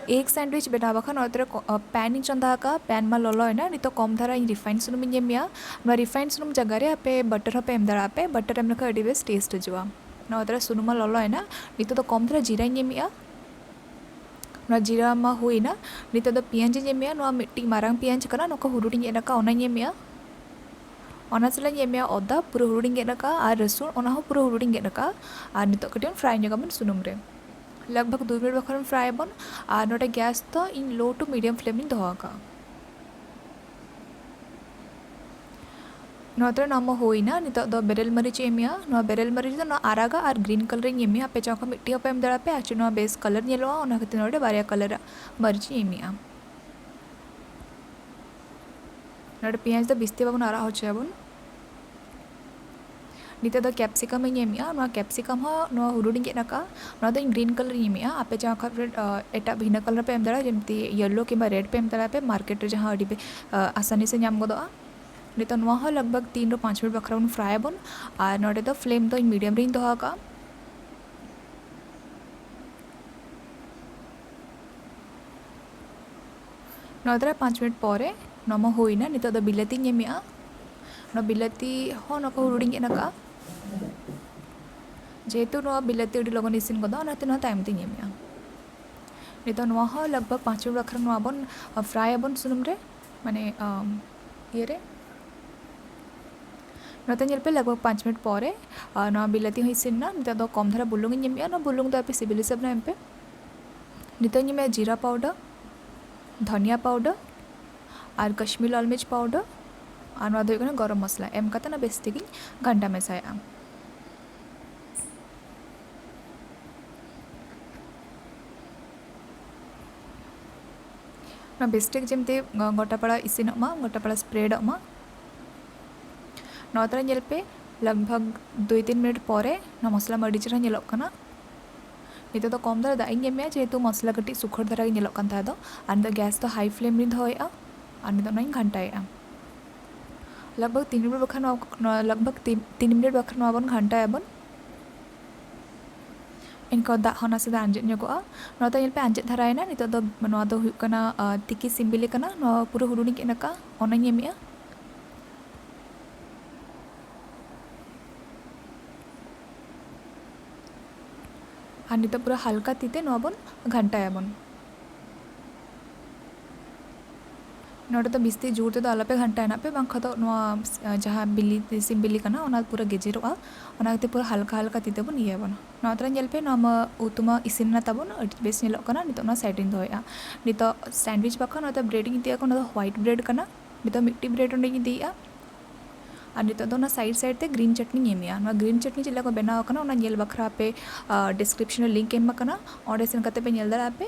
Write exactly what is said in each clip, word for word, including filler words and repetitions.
ᱮᱜᱽ sandwich ᱵᱮᱱᱟᱣ ᱵᱟᱠᱷᱟᱱ ᱱᱚᱣᱟ ᱨᱮ ᱠᱚ-, ᱟ, ᱯᱮᱱ ᱤᱧ ᱪᱚᱸᱫᱟ ᱟᱠᱟᱫᱼᱟ᱾ ᱯᱮᱱ ᱢᱟ ᱞᱚᱞᱚᱭᱮᱱᱟ, ᱱᱤᱛᱚᱜ ᱠᱚᱢ ᱫᱷᱟᱨᱟ ᱤᱧ ᱨᱤᱯᱷᱟᱭᱤᱱᱰ ᱥᱩᱱᱩᱢᱤᱧ ᱮᱢᱮᱜᱼᱟ᱾ ᱱᱚᱣᱟ ᱨᱤᱯᱷᱟᱭᱤᱱᱰ ᱥᱩᱱᱩᱢ ᱡᱟᱭᱜᱟ ᱨᱮ ᱟᱯᱮ ᱵᱟᱴᱟᱨ ᱦᱚᱸᱯᱮ ᱮᱢ ᱫᱟᱲᱮᱭᱟᱜᱼᱟ, ᱯᱮ ᱵᱟᱴᱟᱨ ᱮᱢ ᱞᱮᱠᱷᱟᱱ ᱟᱹᱰᱤ ᱵᱮᱥ ᱴᱮᱥᱴ ᱦᱤᱡᱩᱜᱼᱟ᱾ ᱱᱚᱣᱟ ᱫᱷᱟᱨᱟ ᱥᱩᱱᱩᱢ ᱢᱟ ᱞᱚᱞᱚᱭᱮᱱᱟ, ᱱᱤᱛᱚᱜ ᱫᱚ ᱠᱚᱢ ᱫᱷᱟᱨᱟ ᱡᱤᱨᱟᱹᱧ ᱮᱢᱮᱜᱼᱟ᱾ ᱱᱚᱣᱟ ᱡᱤᱨᱟ ᱢᱟ ᱦᱩᱭᱮᱱᱟ, ᱱᱤᱛᱚᱜ ᱫᱚ ᱯᱮᱸᱭᱟᱡᱽ ᱤᱧ ᱮᱢᱮᱜᱼᱟ᱾ ᱱᱚᱣᱟ ᱢᱤᱫᱴᱤᱡ ᱢᱟᱨᱟᱝ ᱯᱮᱸᱭᱟᱡᱽ ᱠᱟᱱᱟ, ᱱᱚᱝᱠᱟ ᱦᱩᱰᱩᱧ ᱤᱧ ᱜᱮᱫ ᱟᱠᱟᱫ, ᱚᱱᱟᱧ ᱮᱢᱮᱜᱼᱟ᱾ ᱚᱱᱟ ᱥᱟᱞᱟᱜ ᱤᱧ ᱮᱢᱮᱜᱼᱟ ᱚᱫᱟ, ᱯᱩᱨᱟᱹ ᱦᱩᱰᱩᱧ ᱤᱧ ᱜᱮᱫ ᱟᱠᱟᱫ, ᱟᱨ ᱨᱟᱹᱥᱩᱱ, ᱚᱱᱟ ᱦᱚᱸ ᱯᱩᱨᱟᱹ ᱦᱩᱰᱩᱧ ᱤᱧ ᱜᱮᱫ ᱟᱠᱟᱫ᱾ ᱟᱨ ᱱᱤᱛᱚᱜ ᱠᱟᱹᱴᱤᱡ ᱵᱚᱱ ᱯᱷᱨᱟᱭ ᱧᱚᱜ ᱟᱵᱚᱱ ᱥᱩᱱᱩᱢ ᱨᱮ᱾ ᱞᱟᱜᱽ ᱵᱷᱟᱜᱽ ᱫᱩ ᱢᱤᱱᱤᱴ ᱵᱟᱠᱷᱨᱟ ᱵᱚᱱ ᱯᱷᱨᱟᱭ ᱟᱵᱚᱱ᱾ ᱟᱨ ᱱᱚᱰᱮ ᱜᱮᱥ ᱫᱚ ᱤᱧ ᱞᱳ ᱴᱩ ᱢᱤᱰᱤᱭᱟᱢ ᱯᱷᱞᱮᱢ ᱨᱤᱧ ᱫᱚᱦᱚ ᱟᱠᱟᱫᱼᱟ᱾ ᱱᱚᱣᱟ ᱫᱚ ᱱᱚᱣᱟ ᱢᱟ ᱦᱩᱭᱱᱟ᱾ ᱱᱤᱛᱚᱜ ᱫᱚ ᱵᱮᱨᱮᱞ ᱢᱟᱹᱨᱤᱪ ᱤᱧ ᱮᱢᱮᱜᱼᱟ᱾ ᱱᱚᱣᱟ ᱵᱮᱨᱮᱞ ᱢᱟᱹᱨᱤᱪ ᱫᱚ ᱱᱚᱣᱟ ᱟᱨᱟᱜᱟᱜ ᱟᱨ ᱜᱨᱤᱱ ᱠᱟᱞᱟᱨ ᱤᱧ ᱮᱢᱮᱜᱼᱟ᱾ ᱟᱯᱮ ᱪᱟᱦᱚ ᱠᱷᱟᱱ ᱢᱤᱫᱴᱤᱡ ᱦᱚᱸᱯᱮ ᱮᱢ ᱫᱟᱲᱮᱭᱟᱜᱼᱟ, ᱯᱮ ᱟᱨ ᱪᱮᱫ ᱱᱚᱣᱟ ᱵᱮᱥ ᱠᱟᱞᱟᱨ ᱧᱮᱞᱚᱜᱼᱟ, ᱚᱱᱟ ᱠᱷᱟᱹᱛᱤᱨ ᱱᱚᱰᱮ ᱵᱟᱨᱭᱟ ᱠᱟᱞᱟᱨᱟᱜ ᱢᱟᱹᱨᱤᱪ ᱤᱧ ᱮᱢᱮᱜᱼᱟ᱾ ᱱᱚᱰᱮ ᱯᱮᱸᱭᱟᱡᱽ ᱫᱚ ᱵᱤᱥᱛᱤ ᱵᱟᱵᱚᱱ ᱟᱨᱟᱜ ᱦᱚᱪᱚᱭᱟᱵᱚᱱ᱾ ᱱᱤᱛᱚᱜ ᱫᱚ ᱠᱮᱯᱥᱤᱠᱟᱢ ᱤᱧ ᱮᱢᱮᱜᱼᱟ᱾ ᱱᱚᱣᱟ ᱠᱮᱯᱥᱤᱠᱟᱢ ᱦᱚᱸ ᱱᱚᱣᱟ ᱦᱩᱰᱩᱧ ᱤᱧ ᱜᱮᱫ ᱟᱠᱟᱫᱼᱟ᱾ ᱱᱚᱣᱟ ᱫᱚ ᱤᱧ ᱜᱨᱤᱱ ᱠᱟᱞᱟᱨ ᱤᱧ ᱮᱢᱮᱜᱼᱟ᱾ ᱟᱯᱮ ᱪᱟᱦᱚ ᱠᱷᱟᱱ ᱯᱮ, ᱟ, ᱮᱴᱟᱜ ᱵᱷᱤᱱᱟᱹ ᱠᱟᱞᱟᱨ ᱯᱮ ᱮᱢ ᱫᱟᱲᱮᱭᱟᱜᱼᱟ, ᱡᱮᱢᱛᱤ ᱭᱮᱞᱳ ᱠᱤᱝᱵᱟ ᱨᱮᱰ ᱯᱮ ᱮᱢ ᱫᱟᱲᱮᱭᱟᱜᱼᱟ, ᱯᱮ ᱢᱟᱨᱠᱮᱴ ᱨᱮ ᱡᱟᱦᱟᱸ ᱟᱹᱰᱤ ᱵᱮ-, ᱟ, ᱟᱥᱟᱱᱤ ᱥᱮ ᱧᱟᱢ ᱜᱚᱫᱚᱜᱼᱟ᱾ ᱱᱤᱛᱚᱜ ᱱᱚᱣᱟ ᱦᱚᱸ ᱞᱟᱜᱽ ᱵᱷᱟᱜᱽ ᱛᱤᱱ ᱨᱮ ᱯᱟᱸᱪ ᱢᱤᱱᱤᱴ ᱵᱟᱠᱷᱨᱟ ᱵᱚᱱ ᱯᱷᱨᱟᱭ ᱟᱵᱚᱱ᱾ ᱟᱨ ᱱᱚᱰᱮ ᱫᱚ ᱯᱷᱞᱮᱢ ᱫᱚ ᱤᱧ ᱢᱤᱰᱤᱭᱟᱢ ᱨᱤᱧ ᱫᱚᱦᱚ ᱟᱠᱟᱫᱼᱟ᱾ ᱱᱚᱣᱟ ᱫᱚ ᱯᱟᱸᱪ ᱢᱤᱱᱤᱴ ᱯᱚᱨᱮ ᱱᱚᱣᱟ ᱢᱟ ᱦᱩᱭᱱᱟ᱾ ᱱᱤᱛᱚᱜ ᱫᱚ ᱵᱤᱞᱟᱹᱛᱤᱧ ᱮᱢᱮᱜᱼᱟ᱾ ᱱᱚᱣᱟ ᱵᱤᱞᱟᱹᱛᱤ ᱦᱚᱸ ᱱᱚᱣᱟ ᱠᱚ ᱦᱩᱰᱩᱧ ᱜᱮᱫ ᱟᱠᱟᱫᱼᱟ᱾ ᱡᱮᱦᱮᱛᱩ ᱱᱚᱣᱟ ᱵᱤᱞᱟᱹᱛᱤ ᱟᱹᱰᱤ ᱞᱚᱜᱚᱱ ᱤᱥᱤᱱ ᱜᱚᱫᱚᱜᱼᱟ, ᱚᱱᱟᱛᱮ ᱱᱚᱣᱟ ᱛᱟᱭᱚᱢ ᱛᱤᱧ ᱮᱢᱮᱜᱼᱟ᱾ ᱱᱤᱛᱚᱜ ᱱᱚᱣᱟ ᱦᱚᱸ ᱞᱟᱜᱽ ᱵᱷᱟᱜᱽ ᱯᱟᱸᱪ ᱢᱤᱱᱤᱴ ᱵᱟᱠᱷᱨᱟ ᱱᱚᱣᱟ ᱵᱚᱱ, ᱟ, ᱯᱷᱨᱟᱭ ᱟᱵᱚᱱ ᱥᱩᱱᱩᱢ ᱨᱮ, ᱢᱟᱱᱮ, ᱟᱢ, ᱤᱭᱟᱹᱨᱮ᱾ ᱱᱚᱛᱮ ᱧᱮᱞ ᱯᱮ, ᱞᱟᱜᱽ ᱵᱷᱟᱜᱽ ᱯᱟᱸᱪ ᱢᱤᱱᱤᱴ ᱯᱚᱨᱮ, ᱟ, ᱱᱚᱣᱟ ᱵᱤᱞᱟᱹᱛᱤ ᱦᱚᱸ ᱤᱥᱤᱱ ᱮᱱᱟ᱾ ᱱᱤᱛᱚᱜ ᱫᱚ ᱠᱚᱢ ᱫᱷᱟᱨᱟ ᱵᱩᱞᱩᱝ ᱤᱧ ᱮᱢᱮᱜᱼᱟ᱾ ᱱᱚᱣᱟ ᱵᱩᱞᱩᱝ ᱫᱚ ᱟᱯᱮ ᱥᱤᱵᱤᱞ ᱦᱤᱥᱟᱹᱵ ᱨᱮ ᱮᱢ ᱯᱮ᱾ ᱱᱤᱛᱚᱜ ᱤᱧ ᱮᱢᱮᱜᱼᱟ ᱡᱤᱨᱟ ᱯᱟᱣᱰᱟᱨ, ᱫᱷᱟᱱᱤᱭᱟ ᱯᱟᱣᱰᱟᱨ ᱟᱨ ᱠᱟᱥᱢᱤᱨ ᱞᱟᱞ ᱢᱤᱨᱪ ᱯᱟᱣᱰᱟᱨ᱾ ᱟᱨ ᱱᱚᱣᱟ ᱫᱚ ᱦᱩᱭᱩᱜ ᱠᱟᱱᱟ ᱜᱚᱨᱚᱢ ᱢᱚᱥᱞᱟ᱾ ᱮᱢ ᱠᱟᱛᱮ ᱚᱱᱟ ᱵᱮᱥ ᱴᱷᱤᱠ ᱤᱧ ᱜᱷᱟᱱᱴᱟ ᱢᱮᱥᱟᱭᱮᱜᱼᱟ᱾ ᱱᱚᱣᱟ ᱵᱮᱥ ᱴᱷᱤᱠ ᱡᱮᱢᱛᱤ ᱜᱚᱴᱟ ᱯᱟᱲᱟ ᱤᱥᱤᱱᱚᱜ ᱢᱟ, ᱜᱚᱴᱟ ᱯᱟᱲᱟ ᱥᱯᱨᱮᱰᱚᱜ ᱢᱟ᱾ ᱱᱚᱣᱟ ᱛᱟᱞᱟ ᱧᱮᱞ ᱯᱮ, ᱞᱟᱜᱽ ᱵᱷᱟᱜᱽ ᱫᱩᱭ ᱛᱤᱱ ᱢᱤᱱᱤᱴ ᱯᱚᱨᱮ ᱱᱚᱣᱟ ᱢᱚᱥᱞᱟ ᱢᱟ ᱟᱹᱰᱤ ᱪᱮᱦᱨᱟ ᱧᱮᱞᱚᱜ ᱠᱟᱱᱟ᱾ ᱱᱤᱛᱚᱜ ᱫᱚ ᱠᱚᱢ ᱫᱷᱟᱨᱟ ᱫᱟᱜ ᱤᱧ ᱮᱢᱮᱜᱼᱟ, ᱡᱮᱦᱮᱛᱩ ᱢᱚᱥᱞᱟ ᱠᱟᱹᱴᱤᱡ ᱥᱩᱠᱷᱟᱹᱲ ᱫᱷᱟᱨᱟ ᱜᱮ ᱧᱮᱞᱚᱜ ᱠᱟᱱ ᱛᱟᱦᱮᱸ ᱫᱚ᱾ ᱟᱨ ᱱᱤᱛᱚᱜ ᱜᱮᱥ ᱫᱚ ᱦᱟᱭ ᱯᱷᱞᱮᱢ ᱨᱤᱧ ᱫᱚᱦᱚᱭᱮᱜᱼᱟ᱾ ᱟᱨ ᱱᱤᱛᱚᱜ ᱱᱚᱣᱟᱧ ᱜᱷᱟᱱᱴᱟᱭᱮᱜᱼᱟ᱾ ᱞᱟᱜᱽ ᱵᱷᱟᱜᱽ ᱛᱤᱱ ᱢᱤᱱᱤᱴ ᱵᱟᱠᱷᱟᱱ ᱱᱚᱣᱟ, ᱱᱚᱣᱟ ᱞᱟᱜᱽ ᱵᱷᱟᱜᱽ ᱛᱤᱱ, ᱛᱤᱱ ᱢᱤᱱᱤᱴ ᱵᱟᱠᱷᱟᱱ ᱱᱚᱣᱟ ᱵᱚᱱ ᱜᱷᱟᱱᱴᱟᱭᱟᱵᱚᱱ᱾ ᱮᱱᱠᱷᱟᱱ ᱫᱟᱜ ᱦᱚᱸ ᱱᱟᱥᱮ ᱫᱚ ᱟᱸᱡᱮᱫ ᱧᱚᱜᱚᱜᱼᱟ᱾ ᱱᱚᱣᱟ ᱫᱚ ᱧᱮᱞ ᱯᱮ, ᱟᱸᱡᱮᱫ ᱫᱷᱟᱨᱟᱭᱮᱱᱟ᱾ ᱱᱤᱛᱚᱜ ᱫᱚ ᱱᱚᱣᱟ ᱫᱚ ᱦᱩᱭᱩᱜ ᱠᱟᱱᱟ, ᱟᱨ, ᱛᱤᱠᱤ ᱥᱤᱢ ᱵᱤᱞᱤ ᱠᱟᱱᱟ᱾ ᱱᱚᱣᱟ ᱯᱩᱨᱟᱹ ᱦᱩᱰᱩᱧ ᱜᱮᱫ ᱟᱠᱟᱫᱼᱟ, ᱚᱱᱟᱧ ᱮᱢᱮᱜᱼᱟ᱾ ᱟᱨ ᱱᱤᱛᱚᱜ ᱯᱩᱨᱟᱹ ᱦᱟᱞᱠᱟ ᱛᱤ ᱛᱮ ᱱᱚᱣᱟ ᱵᱚᱱ ᱜᱷᱟᱱᱴᱟᱭᱟᱵᱚᱱ᱾ ᱱᱚᱰᱮ ᱫᱚ ᱵᱤᱥᱛᱤ ᱡᱳᱨ ᱛᱮᱫᱚ ᱟᱞᱚᱯᱮ ᱜᱷᱟᱱᱴᱟᱭᱟ ᱱᱟᱜ ᱯᱮ, ᱵᱟᱝᱠᱷᱟᱱ ᱫᱚ ᱱᱚᱣᱟ, ᱟᱸ, ᱡᱟᱦᱟᱸ ᱵᱤᱞᱤ, ᱥᱤᱢ ᱵᱤᱞᱤ ᱠᱟᱱᱟ, ᱚᱱᱟ ᱯᱩᱨᱟᱹ ᱜᱮᱡᱮᱨᱚᱜᱼᱟ᱾ ᱚᱱᱟ ᱠᱷᱟᱹᱛᱤᱨ ᱯᱩᱨᱟᱹ ᱦᱟᱞᱠᱟ ᱦᱟᱞᱠᱟ ᱛᱤ ᱛᱮᱵᱚᱱ ᱤᱭᱟᱹᱭᱟᱵᱚᱱ᱾ ᱱᱚᱣᱟ ᱛᱚᱨᱟ ᱧᱮᱞ ᱯᱮ, ᱱᱚᱣᱟ ᱢᱟ ᱩᱛᱩ ᱢᱟ ᱤᱥᱤᱱ ᱮᱱᱟ ᱛᱟᱵᱚᱱ, ᱟᱹᱰᱤ ᱵᱮᱥ ᱧᱮᱞᱚᱜ ᱠᱟᱱᱟ᱾ ᱱᱤᱛᱚᱜ ᱱᱚᱣᱟ side ᱨᱤᱧ ᱫᱚᱦᱚᱭᱮᱫᱼᱟ᱾ ᱱᱤᱛᱚᱜ sandwich ᱵᱟᱠᱷᱨᱟ ᱱᱚᱣᱟ ᱫᱚ bread ᱤᱧ ᱤᱫᱤᱭᱟ, ᱱᱚᱣᱟ ᱫᱚ white bread ᱠᱟᱱᱟ᱾ ᱱᱤᱛᱚᱜ ᱢᱤᱫᱴᱤᱡ bread ᱚᱸᱰᱮᱧ ᱤᱫᱤᱭᱮᱫᱼᱟ᱾ ᱟᱨ ᱱᱤᱛᱚᱜ ᱫᱚ ᱚᱱᱟ side side ᱛᱮ green ᱪᱟᱴᱱᱤᱧ ᱮᱢᱮᱜᱼᱟ᱾ ᱱᱚᱣᱟ green ᱪᱟᱴᱱᱤ ᱪᱮᱫ ᱞᱮᱠᱟ ᱠᱚ ᱵᱮᱱᱟᱣ ᱠᱟᱱᱟ, ᱚᱱᱟ ᱧᱮᱞ ᱵᱟᱠᱷᱨᱟ ᱟᱯᱮ, ᱟᱸ, description ᱨᱮ link ᱮᱢ ᱟᱠᱟᱱᱟ, ᱚᱸᱰᱮ ᱥᱮᱱ ᱠᱟᱛᱮ ᱯᱮ ᱧᱮᱞ ᱫᱟᱲᱮᱭᱟᱜᱼᱟ ᱯᱮ᱾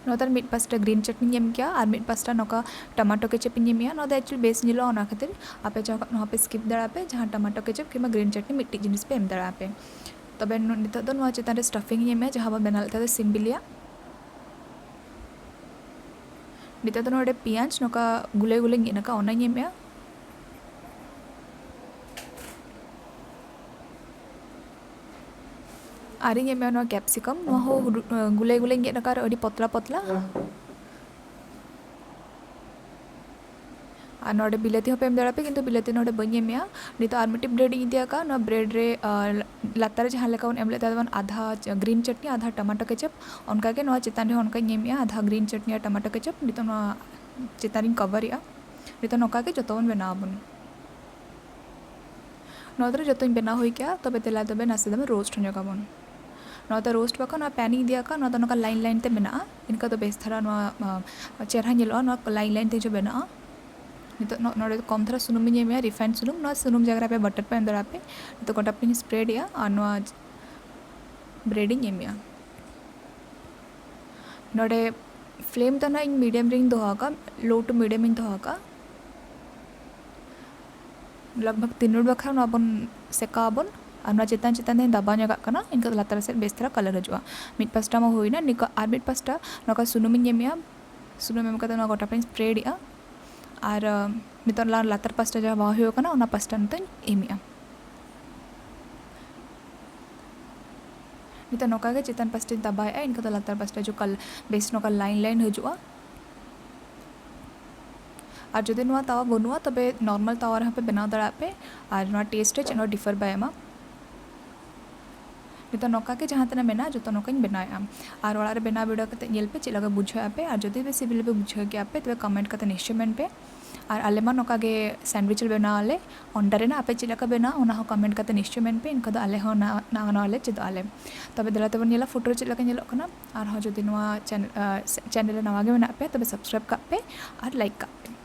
ᱱᱚᱣᱟ ᱫᱚ ᱢᱤᱫ ᱯᱟᱥᱴᱟ green ᱪᱟᱴᱱᱤᱧ ᱮᱢ ᱠᱮᱜᱼᱟ ᱟᱨ ᱢᱤᱫ ᱯᱟᱥᱴᱟ ᱱᱚᱝᱠᱟ tomato ketchup ᱤᱧ ᱮᱢᱮᱜᱼᱟ᱾ ᱱᱚᱣᱟ ᱫᱚ actually ᱵᱮᱥ ᱧᱮᱞᱚᱜᱼᱟ, ᱚᱱᱟ ᱠᱷᱟᱹᱛᱤᱨ ᱟᱯᱮ ᱡᱟᱦᱟᱸ, ᱱᱚᱣᱟ ᱯᱮ skip ᱫᱟᱲᱮᱭᱟᱜᱼᱟ ᱯᱮ, ᱡᱟᱦᱟᱸ tomato ketchup ᱠᱤᱝᱵᱟ green ᱪᱟᱴᱱᱤ ᱢᱤᱫᱴᱤᱡ ᱡᱤᱱᱤᱥ ᱯᱮ ᱮᱢ ᱫᱟᱲᱮᱭᱟᱜᱼᱟ ᱯᱮ᱾ ᱛᱚᱵᱮ ᱱᱚ-, ᱱᱤᱛᱚᱜ ᱫᱚ ᱱᱚᱣᱟ ᱪᱮᱛᱟᱱ ᱨᱮ stuffing ᱤᱧ ᱮᱢᱮᱜᱼᱟ, ᱡᱟᱦᱟᱸ ᱵᱚᱱ ᱵᱮᱱᱟᱣ ᱞᱮᱫ ᱛᱟᱦᱮᱸ ᱫᱚ ᱥᱤᱢ ᱵᱤᱞᱤᱭᱟᱜ᱾ ᱱᱤᱛᱚᱜ ᱫᱚ ᱱᱚᱰᱮ ᱯᱮᱸᱭᱟᱡᱽ ᱱᱚᱝᱠᱟ ᱜᱩᱞᱟᱹ ᱜᱩᱞᱟᱹᱧ ᱜᱮᱫ ᱟᱠᱟᱫ, ᱚᱱᱟᱧ ᱮᱢᱮᱜᱼᱟ᱾ ᱟᱨᱤᱧ ᱮᱢᱮᱜᱼᱟ ᱱᱚᱣᱟ capsicum, ᱱᱚᱣᱟ ᱦᱚᱸ ᱦᱩᱰᱩ-, ᱜᱩᱞᱟᱹ ᱜᱩᱞᱟᱹᱧ ᱜᱮᱫ ᱟᱠᱟᱫ, ᱟᱹᱰᱤ ᱯᱚᱛᱞᱟ ᱯᱚᱛᱞᱟ᱾ ᱟᱨ ᱱᱚᱰᱮ ᱵᱤᱞᱟᱹᱛᱤ ᱦᱚᱸᱯᱮ ᱮᱢ ᱫᱟᱲᱮᱭᱟᱜᱼᱟ ᱯᱮ, ᱠᱤᱱᱛᱩ ᱵᱤᱞᱟᱹᱛᱤ ᱱᱚᱰᱮ ᱵᱟᱹᱧ ᱮᱢᱮᱜᱼᱟ᱾ ᱱᱤᱛᱚᱜ ᱟᱨ ᱢᱤᱫᱴᱤᱡ bread ᱤᱧ ᱤᱫᱤ ᱟᱠᱟᱫᱼᱟ᱾ ᱱᱚᱣᱟ bread ᱨᱮ, ᱟᱨ, ᱞᱟᱛᱟᱨ ᱨᱮ ᱡᱟᱦᱟᱸ ᱞᱮᱠᱟ ᱵᱚᱱ ᱮᱢ ᱞᱮᱫ ᱛᱟᱦᱮᱸ ᱵᱚᱱ ᱟᱫᱷᱟ ᱪ-, green ᱪᱟᱴᱱᱤ, ᱟᱫᱷᱟ tomato ketchup, ᱚᱱᱠᱟ ᱜᱮ ᱱᱚᱣᱟ ᱪᱮᱛᱟᱱ ᱨᱮᱦᱚᱸ ᱚᱱᱠᱟᱧ ᱮᱢᱮᱜᱼᱟ, ᱟᱫᱷᱟ green ᱪᱟᱴᱱᱤ ᱟᱨ tomato ketchup᱾ ᱱᱤᱛᱚᱜ ᱱᱚᱣᱟ ᱪᱮᱛᱟᱱ ᱨᱤᱧ cover ᱮᱜᱼᱟ᱾ ᱱᱤᱛᱚᱜ ᱱᱚᱝᱠᱟ ᱜᱮ ᱡᱚᱛᱚ ᱵᱚᱱ ᱵᱮᱱᱟᱣ ᱟᱵᱚᱱ᱾ ᱱᱚᱣᱟ ᱫᱚ ᱡᱚᱛᱚᱧ ᱵᱮᱱᱟᱣ ᱦᱩᱭ ᱠᱮᱜᱼᱟ, ᱛᱚᱵᱮ ᱫᱮᱞᱟ ᱛᱚᱵᱮ ᱱᱟᱥᱮ ᱫᱚᱵᱚᱱ roast ᱧᱚᱜ ᱟᱵᱚᱱ᱾ ᱱᱚᱣᱟ ᱫᱚ roast ᱵᱟᱠᱷᱟᱱ ᱱᱚᱣᱟ pan ᱤᱧ ᱤᱫᱤ ᱟᱠᱟᱫ, ᱱᱚᱣᱟ ᱫᱚ ᱱᱚᱝᱠᱟ line line ᱛᱮ ᱢᱮᱱᱟᱜᱼᱟ, ᱤᱱᱠᱟ ᱫᱚ ᱵᱮᱥ ᱫᱷᱟᱨᱟ ᱱᱚᱣᱟ, ᱟ, ᱪᱮᱦᱨᱟ ᱧᱮᱞᱚᱜᱼᱟ, ᱱᱚᱣᱟ line line ᱛᱮ ᱡᱚ ᱵᱮᱱᱟᱜᱼᱟ᱾ ᱱᱤᱛᱚᱜ ᱱᱚ-, ᱱᱚᱰᱮ ᱫᱚ ᱠᱚᱢ ᱫᱷᱟᱨᱟ ᱥᱩᱱᱩᱢ ᱤᱧ ᱮᱢᱮᱜᱼᱟ, refined ᱥᱩᱱᱩᱢ, ᱱᱚᱣᱟ ᱥᱩᱱᱩᱢ ᱡᱟᱭᱜᱟ ᱨᱮ ᱟᱯᱮ butter ᱯᱮ ᱮᱢ ᱫᱟᱲᱮᱭᱟᱜᱼᱟ ᱯᱮ᱾ ᱱᱤᱛᱚᱜ ᱜᱚᱴᱟ ᱯᱟᱴᱤᱧ spread ᱮᱜᱼᱟ ᱟᱨ ᱱᱚᱣᱟ bread ᱤᱧ ᱮᱢᱮᱜᱼᱟ᱾ ᱱᱚᱰᱮ flame ᱫᱚ ᱱᱟᱦᱟᱜ ᱤᱧ medium ᱨᱮᱧ ᱫᱚᱦᱚ ᱟᱠᱟᱫᱼᱟ, low to medium ᱤᱧ ᱫᱚᱦᱚ ᱟᱠᱟᱫᱼᱟ᱾ ᱞᱟᱜᱽ ᱵᱷᱟᱜᱽ ᱛᱤᱱ ᱢᱤᱱᱤᱴ ᱵᱟᱠᱷᱨᱟ ᱱᱚᱣᱟ ᱵᱚᱱ ᱥᱮᱠᱟᱣ ᱟᱵᱚᱱ᱾ ᱟᱨ ᱱᱚᱣᱟ ᱪᱮᱛᱟᱱ ᱪᱮᱛᱟᱱ ᱛᱮᱧ ᱫᱟᱵᱟᱣ ᱧᱚᱜᱟᱜ ᱠᱟᱱᱟ, ᱮᱱᱠᱷᱟᱱ ᱞᱟᱛᱟᱨ ᱥᱮᱫ ᱵᱮᱥ ᱫᱷᱟᱨᱟ colour ᱦᱤᱡᱩᱜᱼᱟ᱾ ᱢᱤᱫ ᱯᱟᱥᱴᱟ ᱢᱟ ᱦᱩᱭᱱᱟ, ᱱᱤᱠᱟ ᱟᱨ ᱢᱤᱫ ᱯᱟᱥᱴᱟ ᱱᱚᱝᱠᱟ ᱥᱩᱱᱩᱢᱤᱧ ᱮᱢᱮᱜᱼᱟ᱾ ᱥᱩᱱᱩᱢ ᱮᱢ ᱠᱟᱛᱮ ᱱᱚᱣᱟ ᱜᱚᱴᱟ ᱯᱟᱴᱤᱧ spread ᱮᱜᱼᱟ᱾ ᱟᱨ ᱱᱤᱛᱚᱜ ᱞᱟᱛᱟᱨ ᱯᱟᱥᱴᱟ ᱡᱟᱦᱟᱸ ᱵᱟᱝ ᱦᱩᱭᱩᱜ ᱠᱟᱱᱟ, ᱚᱱᱟ ᱯᱟᱥᱴᱟ ᱱᱤᱛᱚᱜ ᱤᱧ ᱮᱢᱮᱜᱼᱟ᱾ ᱱᱤᱛᱚᱜ ᱱᱚᱝᱠᱟ ᱜᱮ ᱪᱮᱛᱟᱱ ᱯᱟᱥᱴᱟᱧ ᱛᱟᱵᱟᱣᱮᱜᱼᱟ, ᱤᱱᱠᱟᱹ ᱫᱚ ᱞᱟᱛᱟᱨ ᱯᱟᱥᱴᱟ ᱡᱚᱠᱷᱚᱱ ᱵᱮᱥ ᱱᱚᱝᱠᱟ line line ᱦᱤᱡᱩᱜᱼᱟ᱾ ᱟᱨ ᱡᱩᱫᱤ ᱱᱚᱣᱟ ᱛᱟᱣᱟ ᱵᱟᱹᱱᱩᱜᱼᱟ, ᱛᱚᱵᱮ normal ᱛᱟᱣᱟ ᱨᱮᱦᱚᱸ ᱯᱮ ᱵᱮᱱᱟᱣ ᱫᱟᱲᱮᱭᱟᱜᱼᱟ ᱯᱮ, ᱟᱨ ᱱᱚᱣᱟ taste ᱨᱮ ᱪᱮᱫ ᱦᱚᱸ differ ᱵᱟᱭ ᱮᱢᱟ᱾ ᱱᱤᱛᱚᱜ ᱱᱚᱝᱠᱟ ᱜᱮ ᱡᱟᱦᱟᱸ ᱛᱤᱱᱟᱹᱜ ᱢᱮᱱᱟᱜᱼᱟ, ᱡᱚᱛᱚ ᱱᱚᱝᱠᱟᱧ ᱵᱮᱱᱟᱣᱮᱜᱼᱟ᱾ ᱟᱨ ᱚᱲᱟᱜ ᱨᱮ ᱵᱮᱱᱟᱣ ᱵᱤᱰᱟᱹᱣ ᱠᱟᱛᱮ ᱧᱮᱞ ᱯᱮ, ᱪᱮᱫ ᱞᱮᱠᱟ ᱵᱩᱡᱷᱟᱹᱣᱮᱜᱼᱟ ᱯᱮ, ᱟᱨ ᱡᱩᱫᱤ ᱯᱮ ᱥᱤᱵᱤᱞ ᱯᱮ ᱵᱩᱡᱷᱟᱹᱣ ᱠᱮᱜᱼᱟ ᱯᱮ, ᱛᱚᱵᱮ comment ᱠᱟᱛᱮ ᱱᱤᱥᱪᱚᱭ ᱢᱮᱱ ᱯᱮ᱾ ᱟᱨ ᱟᱞᱮ ᱢᱟ ᱱᱚᱝᱠᱟ ᱜᱮ sandwich ᱞᱮ ᱵᱮᱱᱟᱣ ᱟᱞᱮ, ᱚᱱᱰᱟ ᱨᱮᱱᱟᱜ ᱟᱯᱮ ᱪᱮᱫ ᱞᱮᱠᱟ ᱵᱮᱱᱟᱣ, ᱚᱱᱟ ᱦᱚᱸ comment ᱠᱟᱛᱮ ᱱᱤᱥᱪᱚᱭ ᱢᱮᱱ ᱯᱮ, ᱮᱱᱠᱷᱟᱱ ᱫᱚ ᱟᱞᱮ ᱦᱚᱸ ᱱᱟ-, ᱱᱟᱣᱟ ᱱᱟᱣᱟ ᱞᱮ ᱪᱮᱫᱚᱜ ᱟᱞᱮ᱾ ᱛᱚᱵᱮ ᱫᱮᱞᱟ ᱛᱮᱵᱚᱱ ᱧᱮᱞᱟ photo ᱨᱮ ᱪᱮᱫ ᱞᱮᱠᱟ ᱧᱮᱞᱚᱜ ᱠᱟᱱᱟ᱾ ᱟᱨᱦᱚᱸ ᱡᱩᱫᱤ ᱱᱚᱣᱟ channel, ᱟᱸ, channel ᱨᱮ ᱱᱟᱣᱟ ᱜᱮ ᱢᱮᱱᱟᱜ ᱯᱮ, ᱛᱚᱵᱮ subscribe ᱠᱟᱜ ᱯᱮ ᱟᱨ like ᱠᱟᱜ ᱯᱮ᱾